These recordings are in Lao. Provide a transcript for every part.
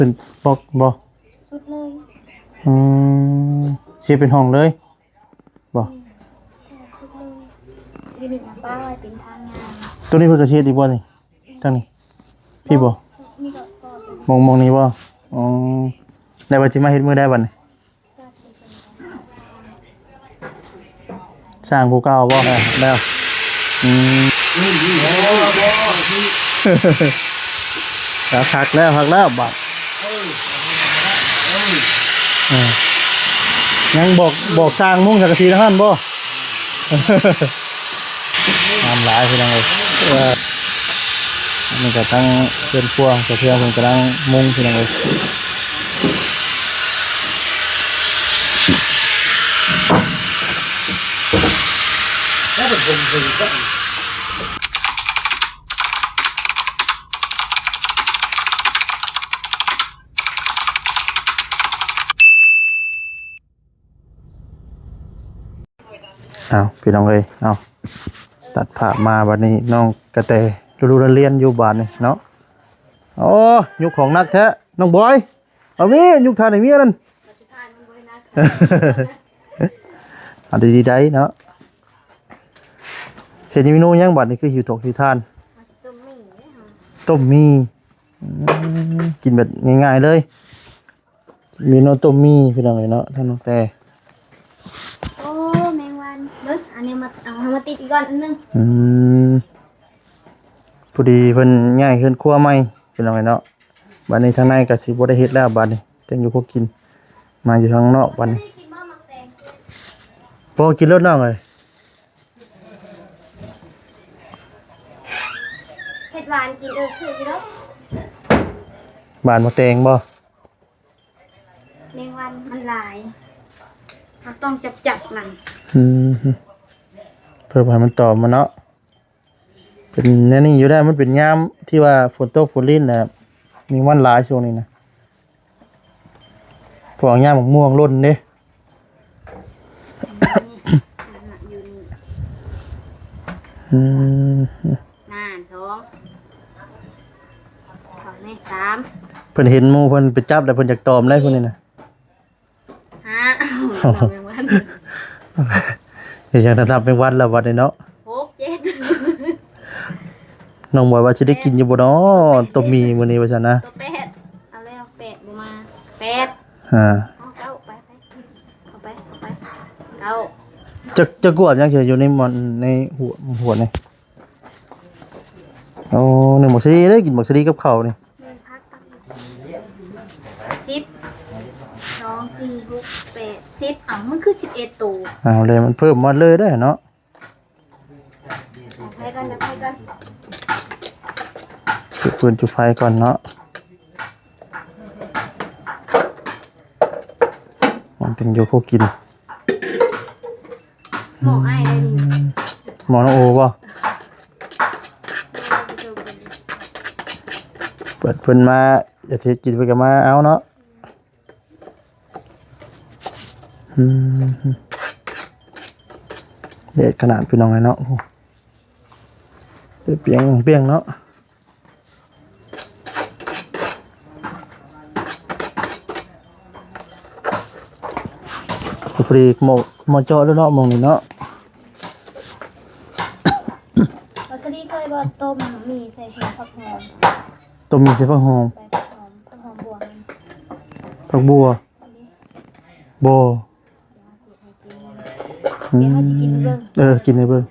ຂຶ້ນບລັອກບໍ່? ສຸດເລີຍ. ອືມ ຊິເຮັດເປັນຫ້ອງເລີຍບໍ່? ອືມ ສຸດເລີຍ. ຢູ່ນີ້ນະ ປ້າວ່າເປັນທາງຍ່າງ. ໂຕນີ້ເພິ່ນກໍຊິເຮັດອີກບໍ່ນີ້? ທາງນີ້ ພີ້ບໍ່? ນີ້ກໍ ໝ່ອງ ໝ່ອງນີ້ບໍ່? ອໍ ແລ້ວວ່າຊິມາເຮັດມື້ໃດບັດນີ້? ສ້າງຜູ້ເກົ່າບໍ່? ແລ້ວ ອືມ ແລ້ວຄັກແລ້ວ ຄັກແລ້ວບາດ ເອີ ຍັງບອກ ບອກຊ່າງມຸງສັງກະສີທາງນັ້ນບໍ່? ງາມຫຼາຍພີ່ນ້ອງເອີຍ. ເອີ ອັນນີ້ກໍທັງເຮືອນຄົວ ສາວເພຍເພິ່ນກຳລັງມຸງພີ່ນ້ອງເອີຍ. ເອົາ ພີ່ນ້ອງເອີຍເນາະ ຕັດພາບມາບັດນີ້ ນ້ອງກະແຕລຸລຸລະລຽນຢູ່ບາດນີ້ເນາະ. ໂອ້ ຍົກຂອງໜັກແທ້ ນ້ອງບອຍ ເອົາເມ ຍົກຖ່ານໃຫ້ເມຍນັ້ນ ເອົາດີໆໄດ໋ເນາະ. ເສຍເມນູຫຍັງບັດນີ້ ຄືຫິວຖົງຫິວຖ່ານ? ຕົ້ມໝີ່ເດ້ ຕົ້ມໝີ່ ອືມ ກິນແບບງ່າຍໆເລີຍ. ເມນູຕົ້ມໝີ່ ພີ່ນ້ອງເອີຍເນາະ ທາງນ້ອງແຕ. ໂອ້ ແມງວັນ ເບິ່ງ ອັນນີ້ມາ ເອົາມາຕິດອີກກ່ອນອັນໜຶ່ງ. ອືມ ພໍດີເພິ່ນຍ້າຍເຮືອນຄົວໃໝ່ ພີ່ນ້ອງເອີຍເນາະ. ບັດນີ້ທາງໃນກໍຊິບໍ່ໄດ້ເຮັດແລ້ວ ບັດນີ້ແຕ່ງຢູ່ຄົວກິນ ມາຢູ່ທາງນອກບັດນີ້. ບໍ່ ກິນໂລດນ້ອງເອີຍ. ເຮັດຫວານກິນ ເອີ ຄືຢູ່ດອກ. ຫວານໝາກແຕງບໍ່? ແມງວັນມັນຫຼາຍ ເຮົາຕ້ອງຈັບໆມັນ. ອືມ ເພື່ອບໍ່ໃຫ້ມັນຕອມມັນເນາະ. ເປັນແນວນີ້ຢູ່ແລ້ວ ມັນເປັນຍາມທີ່ວ່າຝົນຕົກຝົນລິນນະ ແມງວັນຫຼາຍຊ່ວງນີ້ນະ. ພວກຍາມໝາກມ່ວງຫຼົ່ນເດ້. ອືມ ນັ້ນ ສອງ ເຂົ້າໃນ ສາມ ເພິ່ນເຫັນໝູ່ເພິ່ນໄປຈັບແລ້ວ ເພິ່ນຢາກຕອມໄດ໋ ຜູ້ນີ້ນະ. ຫ້າ ເອົາ ນັບແມງວັນ ເຮັດຫຍັງນັບແມງວັນລະບັດນີ້ເນາະ. ຫົກ ເຈັດ ນ້ອງບອຍວ່າຊິໄດ້ກິນຢູ່ບໍ່ນໍ ຕົ້ມໝີ່ມື້ນີ້ວ່າຊັ້ນນະ. ຕົວແປດ ເອົາແລ້ວ ແປດບໍ່ມາ ແປດ ອ່າ ເອົາ ເກົ້າ ໄປ ໄປ ເຂົ້າໄປ ເຂົ້າໄປ ເກົ້າ. ຈັກ ຈັກກວດຫຍັງຊິຢູ່ໃນໝໍ້ ໃນຫົວ ຫົວນີ້. ໂອ້ ໜຶ່ງບັກສະລີເດ້ ກິນບັກສະລີກັບເຂົ້ານີ້. ໜຶ່ງພັກກັບ ສິບ ສອງ ສີ່ ຫົກ ແປດ ສິບ ເອົ້າ ມັນຄືສິບເອັດໂຕ. ເອົາແລ້ວ ມັນເພີ່ມມາເລີຍເດ້ເນາະ. ດັບໄຟກ່ອນ ດັບໄຟກ່ອນ ຈຸດຟືນຈຸດໄຟກ່ອນເນາະ. ມັນເປັນຢູ່ຜູ້ກິນ ໝໍ້ອ້າຍໄດ້ນີ້ ໝໍ້ນ້ອງໂອບໍ່? ເປີດເພິ່ນມາ ຢາກເຮັດກິນເພິ່ນກໍມາເອົາເນາະ. ອືມ ແດດຂະໜາດພີ່ນ້ອງເອີຍເນາະ. ໂອ້ ເປັນປຽງໆເນາະ. ພໍດີໝໍ້ ໝໍ້ເຈາະແລ້ວເນາະ ໝ່ອງນີ້ເນາະ. ວັດສະລີເຄີຍບໍ່ ຕົ້ມໝີ່ໃສ່ເຜັກຫອມ? ຕົ້ມໝີ່ໃສ່ຜັກຫອມ ໃສ່ຜັກຫອມ ຜັກຫອມບົວຫັ້ນ ຜັກບົວ ບໍ່. ອືມ ດຽວເຮົາຊິກິນໃຫ້ເບິ່ງ ເອີ ກິນໃຫ້ເບິ່ງ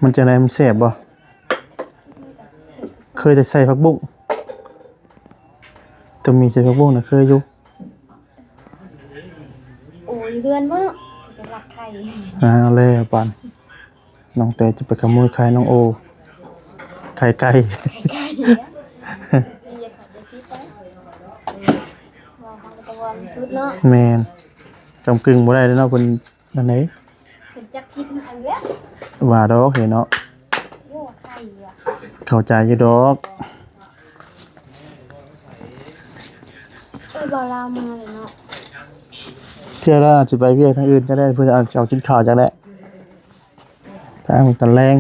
ມັນຈັ່ງໃດ ມັນແຊບບໍ່? ເຄີຍແຕ່ໃສ່ຜັກບຸ້ງ ຕ້ອງມີໃສ່ຜັກບຸ້ງນະ ເຄີຍຢູ່. ໂອ້ຍ ເຮືອນບໍ່ເນາະ ຊິໄປລັກໄຂ່ ອ່າ ແລ້ວປານ ນ້ອງແຕຈະໄປຂະໂມຍໄຂ່ນ້ອງໂອ ໄຂ່ໄກ່ ໄຂ່ໄກ່ ແມ່ນ ກຳກຶ່ງບໍ່ໄດ້ເດ້ເນາະ ເພິ່ນນັ້ນເດ້ ເພິ່ນຈັບຜິດມາອີກແລ້ວ ວ່າດອກເດເນາະ ໂອ້ ໄຂ່ວ່າ ເຂົ້າໃຈຢູ່ດອກ. ເອີ ບໍ່ລາວມາແລ້ວເນາະ ເທື່ອລະຊິໄປວຽກທາງອື່ນຈັກແລ້ວ ເພິ່ນອາດຈະເອົາກິນເຂົ້າຈັກແລ້ວ ທາງຕອນແລງ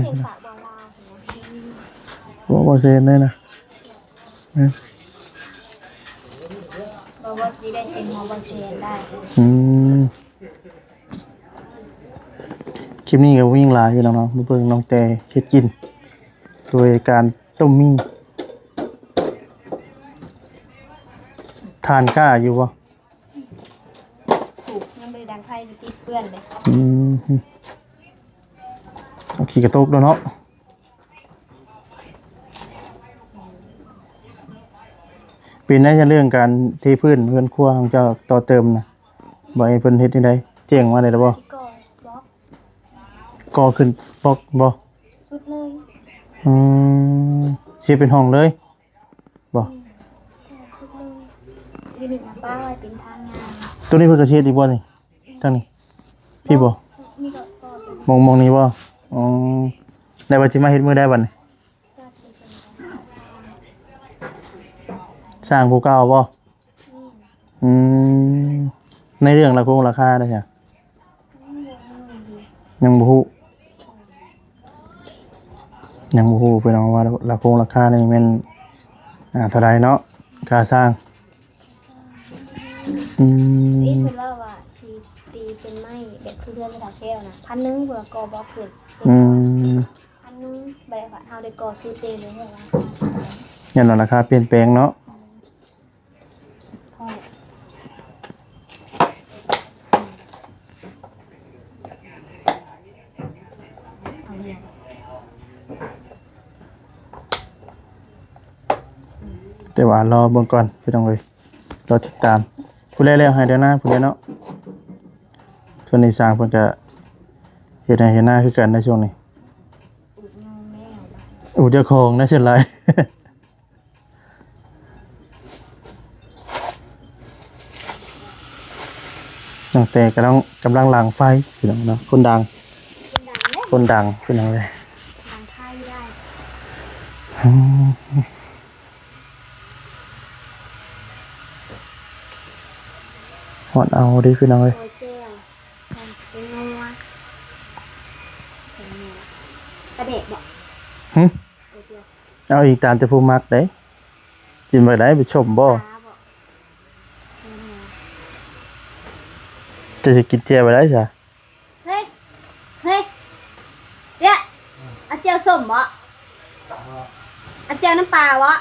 ໂອ້ ບໍ່ເຊັນເລີຍນະ ອືມ ບໍ່ວ່າຊິໄດ້ເຕັມຫົວບໍ່ແສນໄດ້. ອືມ ຄລິບນີ້ກໍບໍ່ມີຫຍັງຫຼາຍພີ່ນ້ອງເນາະ ມາເບິ່ງນ້ອງແຕ່ເຮັດກິນ ໂດຍການຕົ້ມໝີ່. ຖ່ານກ້າຢູ່ບໍ່? ປູກ ຍັງບໍ່ໄດ້ດັງໄຟ ມັນຕິດເປື້ອນເດ້. ອືມ ເອົາຂີ້ກະຕົກແລ້ວເນາະ. ເປັນໄດ ເລື່ອງການເທພື້ນເຮືອນຄົວຂອງເຈົ້າຕໍ່ເຕີມນະ ບອກໃຫ້ເພິ່ນເຮັດແນວໃດ ແຈ້ງມາໄດ້ແລ້ວບໍ່? ຊິກໍ່ບລັອກ ກໍ່ຂຶ້ນບລັອກບໍ່? ສຸດເລີຍ. ອືມ ຊິເຮັດເປັນຫ້ອງເລີຍບໍ່? ອືມ ສຸດເລີຍ. ຢູ່ນີ້ນະ ປ້າໄວ້ເປັນທາງຍ່າງ. ຕົວນີ້ເພິ່ນກໍຊິເຮັດອີກບໍ່ນີ້? ທາງນີ້ ພີ້ບໍ່? ນີ້ກໍ ກໍຕົວນີ້ ໝ່ອງ ໝ່ອງນີ້ບໍ່? ອໍ ແລ້ວວ່າຊິມາເຮັດມື້ໃດບັດນີ້? ກໍຊິເປັນ ສ້າງຜູ້ເກົ່າບໍ່? ອືມ ອືມ ໃນເລື່ອງລາຄົງລາຄາເດ້ຊະ? ຍັງບໍ່ຮູ້ ຍັງບໍ່ຮູ້ພີ່ນ້ອງວ່າລາຄົງລາຄານີ້ແມ່ນ ອ່າ ເທົ່າໃດເນາະ ຄ່າສ້າງ. ອືມ ເອີ ເພິ່ນເວົ້າວ່າຊິຕີເປັນໄມ້ແບບຄືເຮືອນແມ່ເຖົ້າແກ້ວນະ ພັນໜຶ່ງ ເພື່ອກໍ່ບລັອກຂຶ້ນ. ອືມ ພັນໜຶ່ງ ແບບວ່າເຮົາໄດ້ກໍ່ຊຸດເດ ເລີຍວ່າ ຍ້ອນວ່າລາຄາປ່ຽນແປງເນາະ. ອືມ ແຕ່ວ່າລໍເບິ່ງກ່ອນພີ່ນ້ອງເອີຍ ລໍຕິດຕາມ ຜູ້ໃດແລ້ວໄຮ່ແລ້ວນາ ຜູ້ໃດເນາະ. ສ່ວນນີ້ຊ່າງເພິ່ນກະເຮັດໄຮ່ເຮັດນາຄືກັນໃນຊ່ວງນີ້ ອູດເຈົ້າຂອງນະສ່ວນຫຼາຍ. ຕັ້ງແຕ່ກຳລັງ ກຳລັງຫຼັງໄຟພີ່ນ້ອງເນາະ ຄົນດັງ ຄົນດັງເດ້ ຄົນດັງພີ່ນ້ອງເອີຍ ດັງໄຟໄດ້ ອືມ ຮ້ອນເອົາເດ້ພີ່ນ້ອງເອີຍ ໂອ້ຍ ແຈ່ວ ແກງນົວ ແກງນົວ ປາແດກບໍ? ຫຶ? ໂອ້ຍ ແຈ່ວ ເອົາອີງຕາມແຕ່ຜູ້ມັກເດ້ ກິນແບບໃດ ໄປສົ້ມບໍ່? ເຈົ້າຊິກິນແຈ່ວແບບໃດຊະ? ເຮີ້ຍ ເຮີ້ຍ ເດ ເອົາແຈ່ວສົ້ມບໍ? ເອົາແຈ່ວນ້ຳປາບໍ?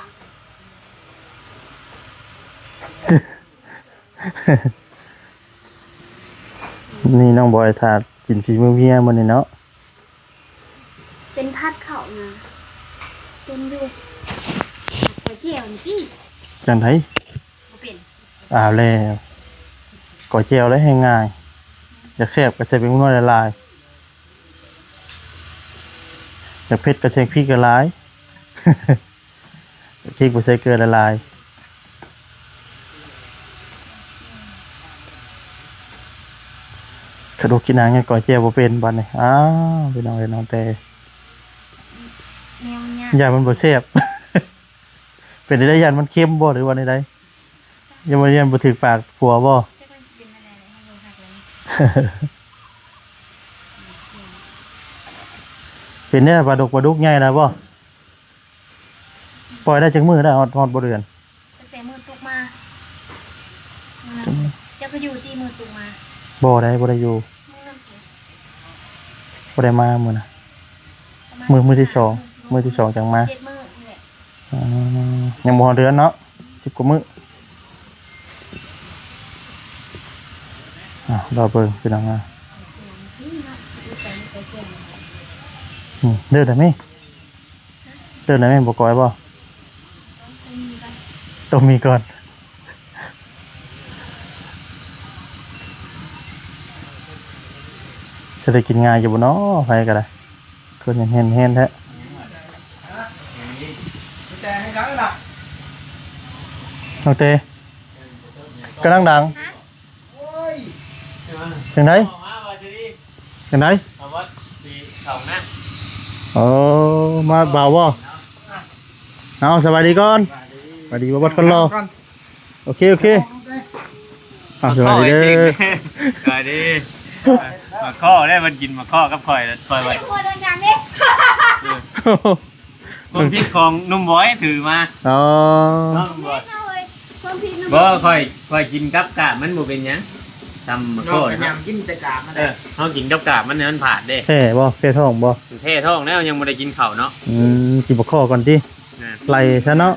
ນີ້ນ້ອງບອຍຖ້າກິນສີມືເມຍມື້ນີ້ເນາະ. ເປັນຜັດເຂົ້ານະ ເປັນຢູ່ ກວຍແຈ່ວນີ້ຕິ ຈັ່ງໃດ? ບໍ່ເປັນ ອ້າວແລ້ວ ກວຍແຈ່ວແຫຼະແຮ່ງງ່າຍ ຢາກແຊບກໍໃສ່ແປ້ງນົວຫຼາຍໆ ຢາກເຜັດກໍໃສ່ພິກຫຼາຍໆ. ພລິກບໍ່ໃສ່ເກືອຫຼາຍໆ ກະດູກກິນຫຍັງຍັງກອຍແຈ່ວບໍ່ເປັນບັດນີ້. ອ້າວ ພີ່ນ້ອງເອີຍ ນ້ອງແຕ່ ແນວຍາກ ຢ້ານມັນບໍ່ແຊບ. ເປັນໄດ້ ຢ້ານມັນເຄັມບໍ່ ຫຼືວ່າແນວໃດ? ຢ້ານບໍ່ ຢ້ານບໍ່ຖືກປາກຜົວບໍ່? ເປັນແນວປາດຸກ ປາດຸກໃຫຍ່ແລ້ວບໍ່? ປ່ອຍໄດ້ຈັກມື້ແລ້ວ? ຮອດ ຮອດບໍ່ເດືອນ? ຕັ້ງແຕ່ມື້ຕຸກມາ. ເຈົ້າກໍຢູ່ຕິມື້ຕຸກມາ? ບໍ່ໄດ້ ບໍ່ໄດ້ຢູ່. ມື້ນັ້ນຕິ? ບໍ່ໄດ້ມາມື້ນະ. ປະມານ ມື້ ມື້ທີສອງ ມື້ທີສອງຈັ່ງມາ. ເຈັດມື້ນີ້ແຫຼະ. ອໍ ຍັງບໍ່ຮອດເດືອນເນາະ ສິບກວ່າມື້. ອ່າ ລໍເບິ່ງພີ່ນ້ອງເອີຍ. ອືມ ເດີນໄດ້ໄໝ? ເດີນໄດ້ໄໝ? ບໍ່ກອຍບໍ່? ຕ້ອງມີກ່ອນ ຕ້ອງມີກ່ອນ. ຊິໄດ້ກິນງ່າຍຢູ່ບໍ່ນໍ ໃຜກໍໄດ້. ຄືນແຮນໆແທ້ ນ້ອງເຕ ກຳລັງດັງ. ຈັ່ງໃດ? ຈັ່ງໃດ? ເອົາ ມາບ່າວບໍ່? ເອົາ ສະບາຍດີກ່ອນ. ສະບາຍດີ ສະບາຍດີ ບໍ່ບັດຄົນຫຼໍ່. ໂອເຄ ໂອເຄ. ອ່າ ສະບາຍດີເດີ. ສະບາຍດີ. ໝາກຂໍ້ໄດ້ ເພິ່ນກິນໝາກຂໍ້ກັບຂ້ອຍ ຂ້ອຍວ່າ ຄົວເດີນທາງເດ້. ເອີ ຄວາມຜິດຂອງໜຸ່ມບອຍຖືມາ. ອໍ ເນາະ ໜຸ່ມບອຍ. ບໍ່ ຂ້ອຍ ຂ້ອຍກິນກັບກາບມັນບໍ່ເປັນຫຍັງ ຊຳໝາກ ນ້ອງກໍຍຳກິນແຕ່ກາບມັນ ເອີ ເຮົາກິນກັບກາບມັນໃຫ້ມັນພາດເດ້. ແທ້ບໍ່? ແພ້ທ້ອງບໍ່? ແພ້ທ້ອງແລ້ວ ຍັງບໍ່ໄດ້ກິນເຂົ້າເນາະ. ອືມ ຊິບໍ່ຂໍກ່ອນຕິ? ນະ ໄລ່ຊະເນາະ.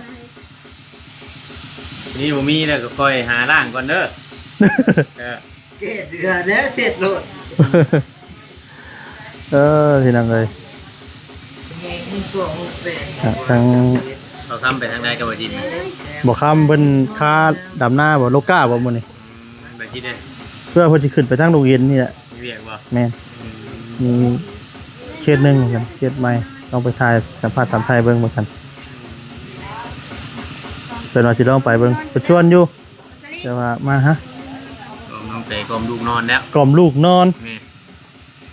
ນີ້ບໍ່ມີແລ້ວກໍຄ່ອຍຫາລ້າງກ່ອນເດີ. ເອີ ແກ້ເສື້ອແລ້ວເຊັດໂລດ. ເອີ ພີ່ນ້ອງເອີຍ ທາງ ບ່າວຄຳໄປທາງໃດກັບບ່າວຈິນ? ບ່າວຄຳເພິ່ນຄາດຳນາບໍ່? ໂລກາບໍ່ມື້ນີ້? ອືມ ໄປທີ່ໃດ? ເພື່ອເພິ່ນຊິຂຶ້ນໄປທາງດົງເຢັນນີ້ແຫຼະ. ມີວຽກບໍ່? ແມ່ນ ອືມ ມີເຂດໜຶ່ງວ່າຊັ້ນ ເຂດໃໝ່ ລອງໄປຖ່າຍສຳພາດຖາມໄທເບິ່ງວ່າຊັ້ນ. ເພິ່ນວ່າຊິລອງໄປເບິ່ງ ເພິ່ນຊວນຢູ່ ແຕ່ວ່າມາຫາ ກອມນ້ອງເຕ ກອມລູກນອນແລ້ວ ກອມລູກນອນ. ແມ່ນ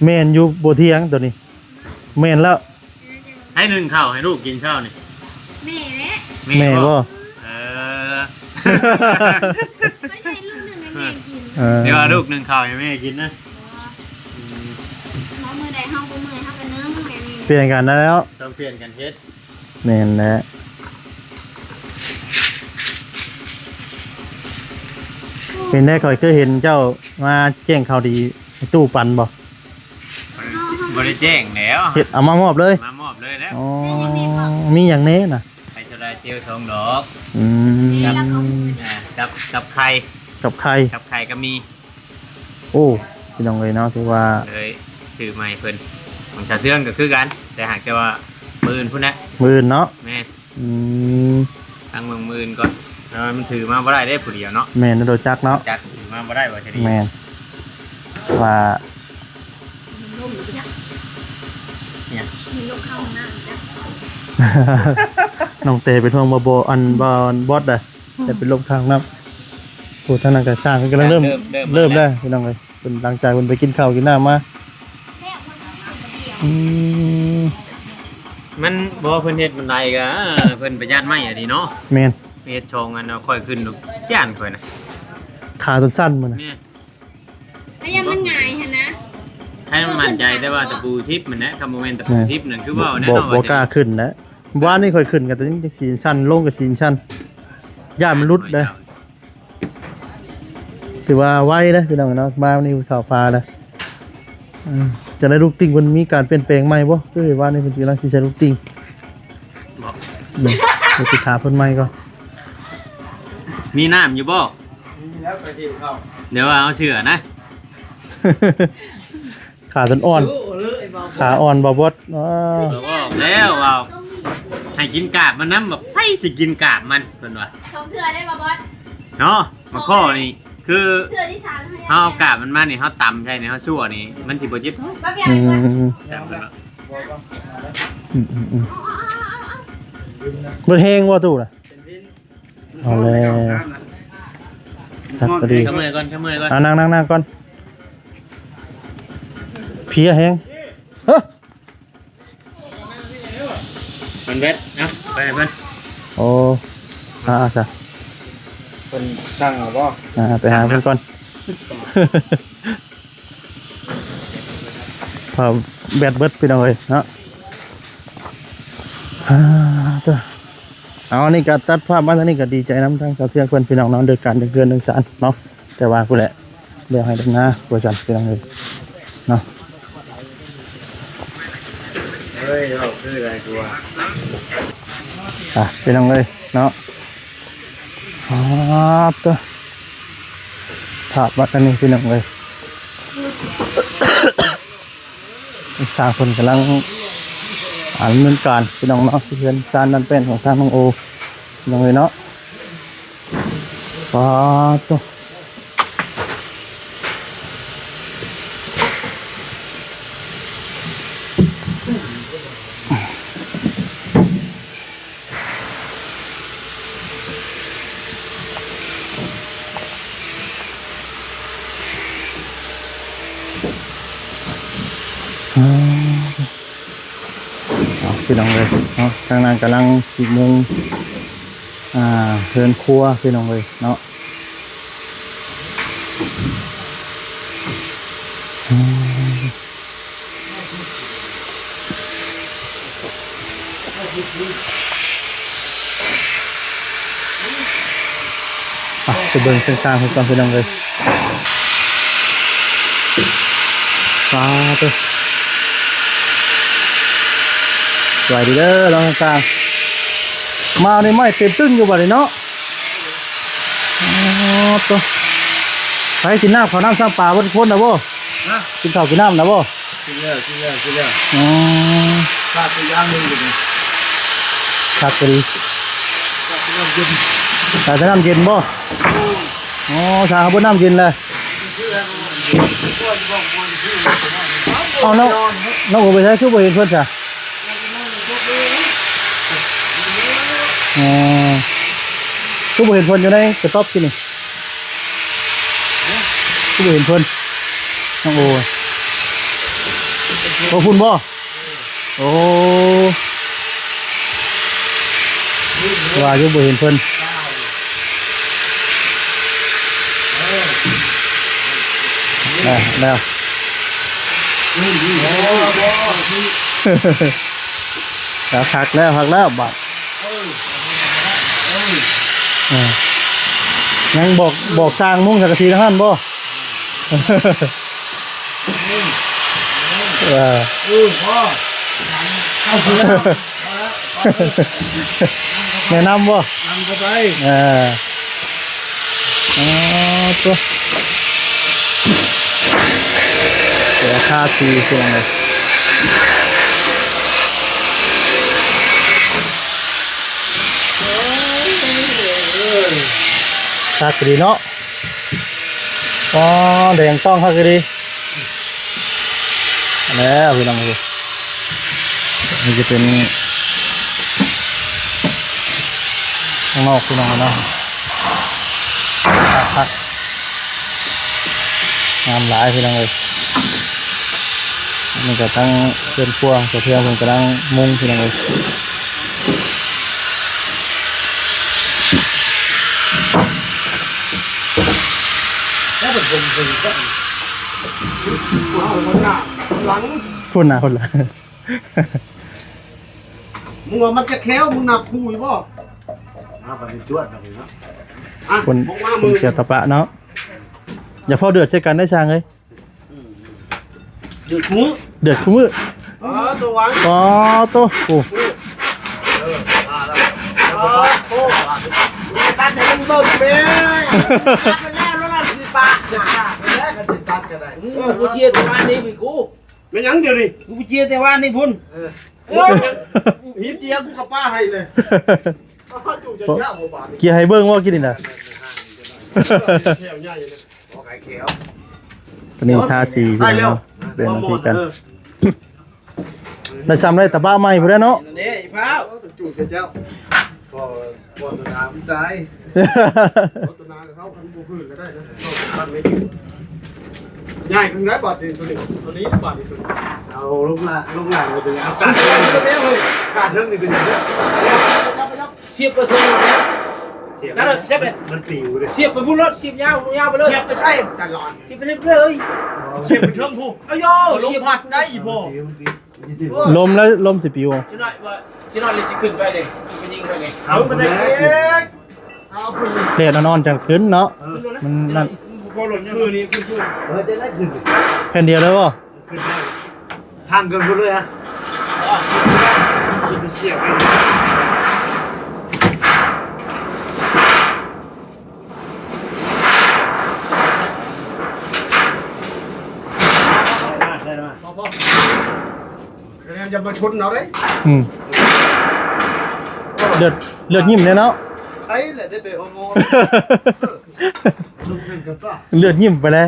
ແມ່ນຢູ່ ບໍ່ຖຽງໂຕນີ້ ແມ່ນແລ້ວ. ໃຫ້ໜຶ້ງເຂົ້າໃຫ້ລູກກິນເຊົ້ານີ້ ແມ່ແຫຼະ. ແມ່ ແມ່ບໍ່ ບໍ່? ເອີ ຂ້ອຍໃຫ້ລູກໜຶ້ງໃຫ້ແມ່ກິນ. ເອີ ດຽວວ່າລູກໜຶ້ງເຂົ້າໃຫ້ແມ່ກິນນະ. ບໍ່ ອືມ ເຮົາມື້ໃດເຮົາບໍ່ເມື່ອຍເຮົາກໍໜຶ້ງແບບນີ້ ປ່ຽນກັນແລ້ວ ຕ້ອງປ່ຽນກັນເຮັດ. ແມ່ນແຫຼະ ເປັນໄດ? ຂ້ອຍຄືເຫັນເຈົ້າມາແຈ້ງຂ່າວດີໃຫ້ຕູ້ປັນບໍ່? ບໍ່ໄດ້ແຈ້ງແລ້ວ ເຮັດເອົາມາມອບເລີຍ ມາມອບເລີຍແລ້ວ. ອໍ ມີຫຍັງແດ່ນະ? ໄຟໂຊລາເຊວສອງດອກ. ອືມ ກັບ ອ່າ ກັບ ກັບໄຂ່ ກັບໄຂ່ ກັບໄຂ່ກໍມີ. ໂອ້ ພີ່ນ້ອງເອີຍເນາະ ຖືວ່າເລີຍຊື້ໃໝ່ເພິ່ນ ຂອງຊາວເທືອງກໍຄືກັນ ແຕ່ຫາກແຕ່ວ່າມື້ອື່ນພຸ້ນແຫຼະ ມື້ອື່ນເນາະ. ແມ່ນ ອືມ ທາງເມືອງມື້ອື່ນກ່ອນ ແຕ່ວ່າມັນຖືມາບໍ່ໄດ້ເດ້ຜູ້ດຽວເນາະ. ແມ່ນ ລົດຈັກເນາະ ຈັກຖືມາບໍ່ໄດ້ວ່າຊະນີ້. ແມ່ນ ວ່າ ຫຍັງ? ມີລົມເຂົ້າຫ້ອງນ້ຳ ນ້ອງເຕເປັນຫ່ວງບໍ່ ບໍ່ ອັນ ບໍ່ ອັນ ບອດເດ້. ແຕ່ເປັນລົມຂ້າງນ້ຳ. ໂອ້ ທາງນັ້ນກໍຊ່າງເພິ່ນກຳລັງເລີ່ມ ເລີ່ມ ເລີ່ມແລ້ວ ເລີ່ມແລ້ວພີ່ນ້ອງເອີຍ. ເພິ່ນຫຼັງຈາກເພິ່ນໄປກິນເຂົ້າກິນນ້ຳມາ. ອືມ ມັນ ບໍ່ ເພິ່ນເຮັດບັນໄດກໍ ເພິ່ນປະຢັດໄມ້ອັນນີ້ເນາະ. ແມ່ນ ເຮັດຊ່ອງອັນ ຂ້ອຍຂຶ້ນຢ້ານຂ້ອຍນະ ຂາຈົນສັ່ນມື້ນະ. ແມ່ນ ພະຍາມັນງ່າຍຫັ້ນນະ ໃຫ້ມັນໝັ້ນໃຈ ແຕ່ວ່າຕະປູສິບຫັ້ນແຫຼະ ຄັນບໍ່ແມ່ນຕະປູສິບນັ້ນ ຄືເວົ້າແນ່ ບໍ່ ເນາະ ບໍ່ກ້າຂຶ້ນແຫຼະ. ວານນີ້ຂ້ອຍຂຶ້ນກໍຕົວນີ້ຈັກສີ່ຊັ້ນ ລົງກໍສີ່ຊັ້ນ ຢ້ານມັນຫຼຸດເດ້. ຖືວ່າໄວເດ້ພີ່ນ້ອງເນາະ ມານີ້ເຂົ້າປ່າເດ້. ອືມ ຈັ່ງໃດລູກຕິ່ງເພິ່ນມີການປ່ຽນແປງໃໝ່ບໍ່? ຄືວານນີ້ເພິ່ນກຳລັງຊິໃສ່ລູກຕິ່ງ. ບໍ່ ອືມ ໄປຕິດຖາມເພິ່ນໃໝ່ກ່ອນ. ມີນ້ຳຢູ່ບໍ່? ມີແລ້ວ ໄປທີ່ເຂົ້າ ດຽວວ່າເອົາເສື້ອນະ. ຂາຈົນອ່ອນ ຂາອ່ອນບໍ່ບອດ. ເອີ ບອກແລ້ວວ່າໃຫ້ກິນກາບມັນນຳ ແບບໃຜຊິກິນກາບມັນ ເພິ່ນວ່າ. ສອງເທື່ອໄດ້ບໍ່ບອດ? ເນາະ ມາຂໍ້ນີ້ຄື ເທື່ອທີສາມ ເຮົາເອົາກາບມັນມານີ້ ເຮົາຕຳໃສ່ນີ້ ເຮົາຊົ່ວນີ້ ມັນຊິບໍ່ເຈັບທ້ອງ. ອືມ ເພິ່ນວ່າ ອືມໆໆ ເບິດແຮງບໍ່ຕູ້ນະ? ເອົາແລ້ວ ຄັກພໍດີ. ຂະເມື່ອຍກ່ອນ ຂະເມື່ອຍກ່ອນ. ອ່າ ນັ່ງໆໆກ່ອນ ເພຍແຮງ. ເອີ ມັນແບັດ ເອົາໄປໃຫ້ເພິ່ນ. ໂອ້ ອ່າໆ ຊະ ເພິ່ນສັ່ງເອົາບໍ່? ອ່າ ໄປຫາເພິ່ນກ່ອນ. ເອີ ແບັດເບິດພີ່ນ້ອງເອີຍເນາະ. ອ່າ ເອົາ ອັນນີ້ກໍຕັດພາບມາທາງນີ້ກໍດີໃຈນຳທາງສາວເທືອງເພິ່ນພີ່ນ້ອງເນາະ ໂດຍການເລື່ອງເຮືອນເລື່ອງຊານເນາະ. ແຕ່ວ່າພຸ້ນແຫຼະ ແລ້ວໃຫ້ດຳນາວ່າຊັ້ນພີ່ນ້ອງເອີຍເນາະ. ເອີຍ ເວົ້າຄືໄດ້ກວ່າ ອ່ະ ພີ່ນ້ອງເອີຍເນາະ. ອາ ໂຕ ພາບບັດອັນນີ້ພີ່ນ້ອງເອີຍ ທາງເພິ່ນກຳລັງດຳເນີນການພີ່ນ້ອງເນາະ ເຮືອນຊານດັດແປງຂອງທາງນ້ອງໂອພີ່ນ້ອງເອີຍເນາະ. ປາດໂຕ. ອືມ ເອົາ ພີ່ນ້ອງເອີຍເນາະ ທາງນັ້ນກຳລັງຊິມຸງ ອ່າ ເຮືອນຄົວພີ່ນ້ອງເອີຍເນາະ. ອືມ. ອ່ະ ໄປເບິ່ງເສັ້ນທາງເພິ່ນກ່ອນ ພີ່ນ້ອງເອີຍ. ສາທຸ ສະບາຍດີເດີ ນ້ອງຕ່າງໆ. ມານີ້ໄມ້ເຕັມຕຶ້ງຢູ່ບັດນີ້ເນາະ. ອໍ ໂຕ ໄປກິນນ້ຳເຂົ້ານ້ຳຊ້າງປາເບິດຄົນນະບໍ່? ຮະ? ກິນເຂົ້າກິນນ້ຳນະບໍ່? ກິນແລ້ວ ກິນແລ້ວ ກິນແລ້ວ. ອໍ ຂາດແຕ່ຢ່າງໜຶ່ງຢູ່ນີ້ ຂາດກໍດີ ຂາດແຕ່ນ້ຳເຢັນ ຂາດແຕ່ນ້ຳເຢັນບໍ່? ອໍ ຊາເຮົາບໍ່ນ້ຳເຢັນແຫຼະ. ເອົາ ນ້ອງ ນ້ອງໂອໄປໃສ ຄືບໍ່ເຫັນເພິ່ນຊະ? ອໍ ຄືບໍ່ເຫັນເພິ່ນຢູ່ໃນກະຕ໊ອບກິນນີ້? ຄືບໍ່ເຫັນເພິ່ນ ນ້ອງໂອ? ບໍ່ພຸ້ນບໍ່? ໂອ້ ວ່າຢູ່ບໍ່ເຫັນເພິ່ນ. ແລ້ວ ແລ້ວ ແລ້ວ ຄັກແລ້ວ ຄັກແລ້ວບາດ. ເອີ ຍັງບອກ ບອກຊ່າງມຸງສັງກະສີທາງນັ້ນບໍ່? ເອີ ເອີ ພໍ ແນະນຳບໍ່? ນຳເຂົ້າໄປ ເອີ ອໍ ຕົວ ເສືອຄາຊີ ເສືອຫຍັງ ຄັກດີເນາະ. ອໍ ແດງຕ້ອງຄັກອີ່ຫຼີ. ແລ້ວພີ່ນ້ອງເອີຍ ນີ້ຈະເປັນຂ້າງນອກພີ່ນ້ອງເນາະ. ຄັກໆ ງາມຫຼາຍພີ່ນ້ອງເອີຍ. ນີ້ກໍທັງເຮືອນຄົວ ສະເທືອນເພິ່ນກຳລັງມຸງພີ່ນ້ອງເອີຍ. ພຸ້ນນະ ພຸ້ນລະ. ມຶງວ່າມັນຈະແຄວ ມຶງນັບຄູ່ຢູ່ບໍ່? ເອົາໄປຈວດເນາະ. ອ່ະ ຄົນ ຄົນເສຍຕະປະເນາະ. ຢ່າເວົ້າເດືອດໃສ່ກັນເດີຊ່າງເອີຍ. ເດືອດຄູ່ມື້ ເດືອດຄູ່ມື້. ອໍ ໂຕຫວານ ອໍ ໂຕ ໂອ້ ຕັດໃຫ້ມັນເບິ່ງແມ່ ຕັດໄປແລ້ວ ແລ້ວຊິປະນະ ຕັດກໍໄດ້. ບໍ່ເຊື່ອແຕ່ວ່ານີ້ໄປກູ ແມ່ນຫຍັງດຽວນີ້? ກູບໍ່ເຊື່ອແຕ່ວ່ານີ້ພຸ້ນ. ເອີ ໂອ້ຍ ຫີດເຈຍກູກໍປະໃຫ້ເລີຍ. ເຈຍໃຫ້ເບິ່ງບໍ່ກິນນີ້ນະ? ແຖວໃຫຍ່ເລີຍ. ຕອນນີ້ທາສີຢູ່ເນາະ ເປັນທີ່ກັນ. ໄດ້ຊ່ຳໄດ້ຕະບະໃໝ່ພຸ້ນແຫຼະເນາະ. ນີ້ອີພາວ ຈູດເຈົ້າ ບໍ່ ບໍ່ຕົວໜາມັນຕາຍ ບໍ່ຕົວໜາເຮົາຄັນບໍ່ພື້ນກໍໄດ້ນະ. ຍ້າຍຂຶ້ນໄດ້ບາດນີ້ ຕົວນີ້ ຕົວນີ້ບາດນີ້ ຕົວນີ້ ເອົາລົງລາ ລົງລາງເລີຍ ຕົວນີ້ ເອົາກາດເທິງນີ້ເປັນຫຍັງ? ສຽບໄປເທິງແລ້ວ ສຽບ ນັ້ນແຫຼະ ສຽບໄປ ມັນປິວເດ້ ສຽບໄປພຸ້ນໂລດ ສຽບຍາວ ຍາວໄປເລີຍ ສຽບໄປໃສ່ຕະຫຼອດ ສຽບໄປເລີຍ ສຽບໄປເທິງພຸ້ນ ເອົາໂຢ ລົມພັດໄດ້ອີ່ພໍ່ ລົມແລ້ວ ລົມຊິປິວ ຈັກໜ້ອຍວ່າ ຈັກໜ້ອຍເລີຍຊິຂຶ້ນໄປເດ້ ຊິໄປຍິງໄປເດ້ ເອົາໄປໄດ້ ເອົາຂຶ້ນ ແດດອ່ອນໆ ຈັ່ງຂຶ້ນເນາະ ເອີ ມັນນັ້ນ ຄືນີ້ຂຶ້ນ ເອີ ຈະໄດ້ຂຶ້ນ ແຜ່ນດຽວເລີຍບໍ່? ຂຶ້ນໄດ້ ພັງກັນໝົດເລີຍຮະ ເປັນເສຍໄປ ໄດ້ມາ ໄດ້ມາ ພໍ ພໍ ຢ່າມາຊົນເອົາເດ້ ອືມ ເລືອດ ເລືອດຍິ້ມເດ້ເນາະ ໄອ້ແຫຼະ ໄດ້ໄປຮອດໝໍ ເລືອດຍິ້ມໄປແລ້ວ.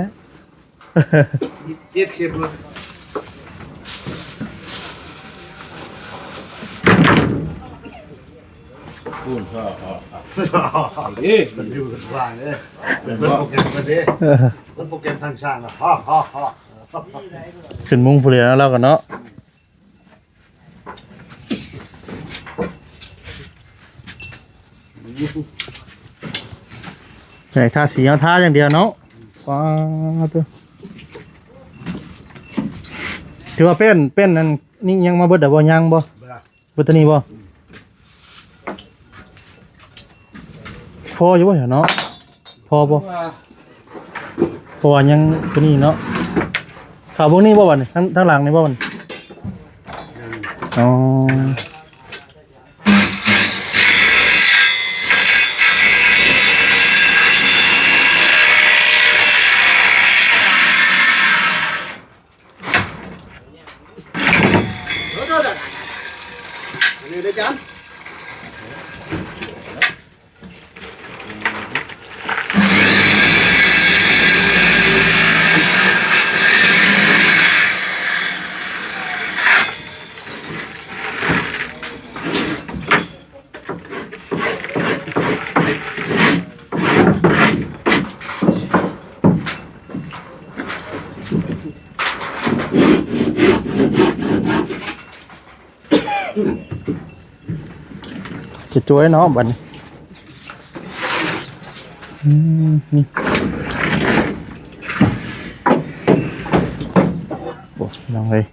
ເຈັບເຂັມເລີຍ ພຸ້ນ ເອີ ເອີ ເອີ ເອີ ມັນຢູ່ກັນວ່າເດ້ ເປັນໂປຣແກຣມກັນເດ້ ເອີ ເປັນໂປຣແກຣມທາງຊ່າງນະ ຮະ ຮະ ຮະ ຂຶ້ນມຸງຜູ້ດຽວແລ້ວກໍເນາະ. ໃສ່ທາສີ ເອົາທາຢ່າງດຽວເນາະ ວ້າວ ຖືວ່າແປ້ນ ແປ້ນນັ້ນນີ້ຍັງມາເບິດແລ້ວບໍ່? ຍັງບໍ່? ບໍ່ ເບິດຕົວນີ້ບໍ່? ອືມ ພໍຢູ່ບໍ່ເນາະ? ພໍບໍ່? ເພາະວ່າຍັງຕົວນີ້ເນາະ ເຂົ້າເບິ່ງນີ້ບໍ່ບັດນີ້? ທາງ ທາງຫຼັງນີ້ບໍ່ບັດນີ້? ອໍ. ຈະຈ້ວຍເນາະບັດນີ້. ອືມ ນີ້ ໂອ້ ນ້ອງເອີຍ.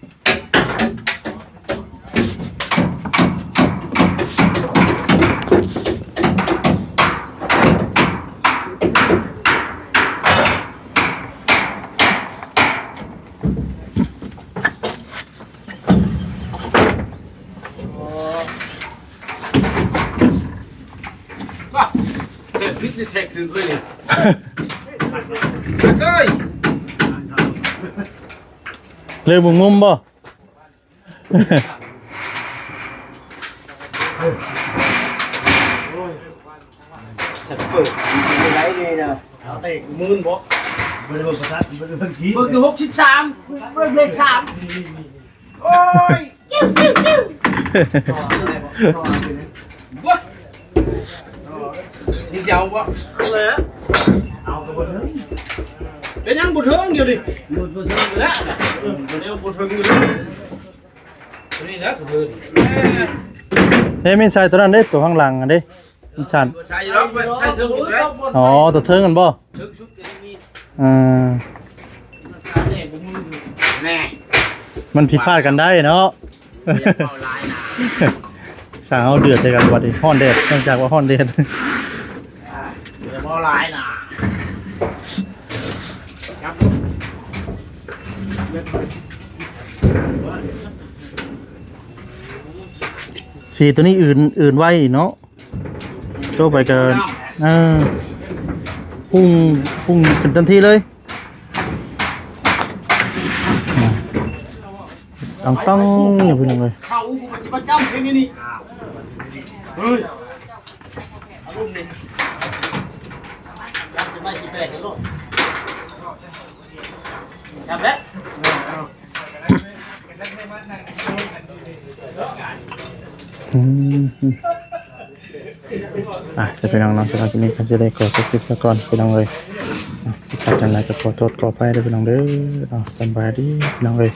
ແທກຜິດນີ້ແທກຖືກເລີຍນີ້ ເລີຍມຸມໆບໍ່? ສັດເປີດໄດ້ເລີຍນະ ເຕະໝື່ນບໍ່? ບໍ່ໄດ້ເບິ່ງປະທັດ ບໍ່ໄດ້ເບິ່ງທີ່ ເບິ່ງແຕ່ຫົກສິບສາມ ເບິ່ງເລກສາມ ໂອ້ຍ ບໍ່ ນີ້ຈະເອົາບໍ່? ເອົາແລ້ວ ເອົາກໍບໍ່ເຖິງ ເປັນຫຍັງບໍ່ເຖິງດຽວນີ້? ບໍ່ ບໍ່ເຖິງຢູ່ແລ້ວ ເອີ ດຽວບໍ່ເຖິງຢູ່ແລ້ວ ຕົວນີ້ນະຄື ເອີ ມີໃສ່ຕົວນັ້ນເດ້ ຕົວຂ້າງຫຼັງຫັ້ນເດ້ ມັນສັ້ນ ໃສ່ດອກ ໃສ່ເທິງໄດ້ ອໍ ຕົວເທິງຫັ້ນບໍ່? ເທິງສຸດກໍມີ ເອີ ແນ່ ມັນຜິດພາດກັນໄດ້ເນາະ ຢ່າເວົ້າຫຼາຍນະ ຊ່າງເຮົາເດືອດໃສ່ກັນບັດນີ້ ຮ້ອນແດດ ເນື່ອງຈາກວ່າຮ້ອນແດດ ອ່າ ຢ່າເວົ້າຫຼາຍນະ ຈັບ ສີຕົວນີ້ອື່ນ ອື່ນໄວເນາະ ໂຊໄປກໍ ເອີ ປຸ້ງ ປຸ້ງຂຶ້ນທັນທີເລີຍ ຕັ້ງໆ ຢູ່ພີ່ນ້ອງເອີຍ ເຂົ້າກູກໍຊິປະຈຳເລີຍນີ້ ເຮີ້ຍ ຈັບແລ້ວ ອືມ ອ່ະ ຊັ້ນພີ່ນ້ອງເນາະ ສຳລັບຄລິບນີ້ກໍຊິໄດ້ຂໍຈົບຄລິບຊະກ່ອນພີ່ນ້ອງເອີຍ ຜິດພາດຈັ່ງໃດກໍຂໍໂທດຂໍອະໄພເດີພີ່ນ້ອງເດີເນາະ ສະບາຍດີພີ່ນ້ອງເອີຍ.